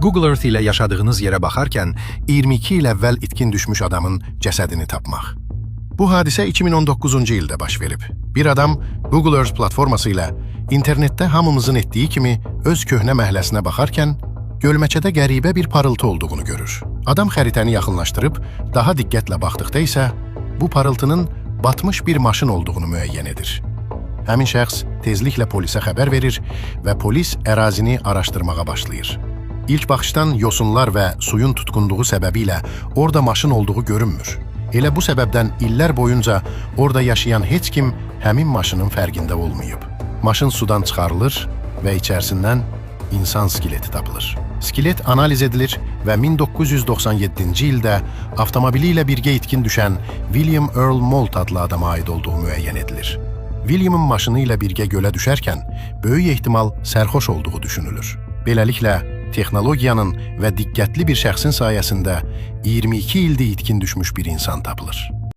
Google Earth ilə yaşadığınız yerə baxarkən 22 il əvvəl itkin düşmüş adamın cəsədini tapmaq. Bu hadisə 2019-cu ildə baş verib. Bir adam Google Earth platforması ilə internetdə hamımızın etdiyi kimi öz köhnə məhəlləsinə baxarkən gölməçədə qəribə bir parıltı olduğunu görür. Adam xəritəni yaxınlaşdırıb daha diqqətlə baxdıqda isə bu parıltının batmış bir maşın olduğunu müəyyən edir. Həmin şəxs tezliklə polisə xəbər verir və polis ərazini araşdırmağa başlayır. İlk baxışdan yosunlar və suyun tutqunluğu səbəbilə orada maşın olduğu görünmür. Elə bu səbəbdən illər boyunca orada yaşayan heç kim həmin maşının fərqində olmayıb. Maşın sudan çıxarılır və içərisindən insan skeleti tapılır. Skelet analiz edilir və 1997-ci ildə avtomobili ilə birgə itkin düşən William Earl Moult adlı adama aid olduğu müəyyən edilir. Williamın maşını ilə birgə gölə düşərkən böyük ehtimal sərxoş olduğu düşünülür. Beləliklə, texnologiyanın və diqqətli bir şəxsin sayəsində 22 ildir itkin düşmüş bir insan tapılır.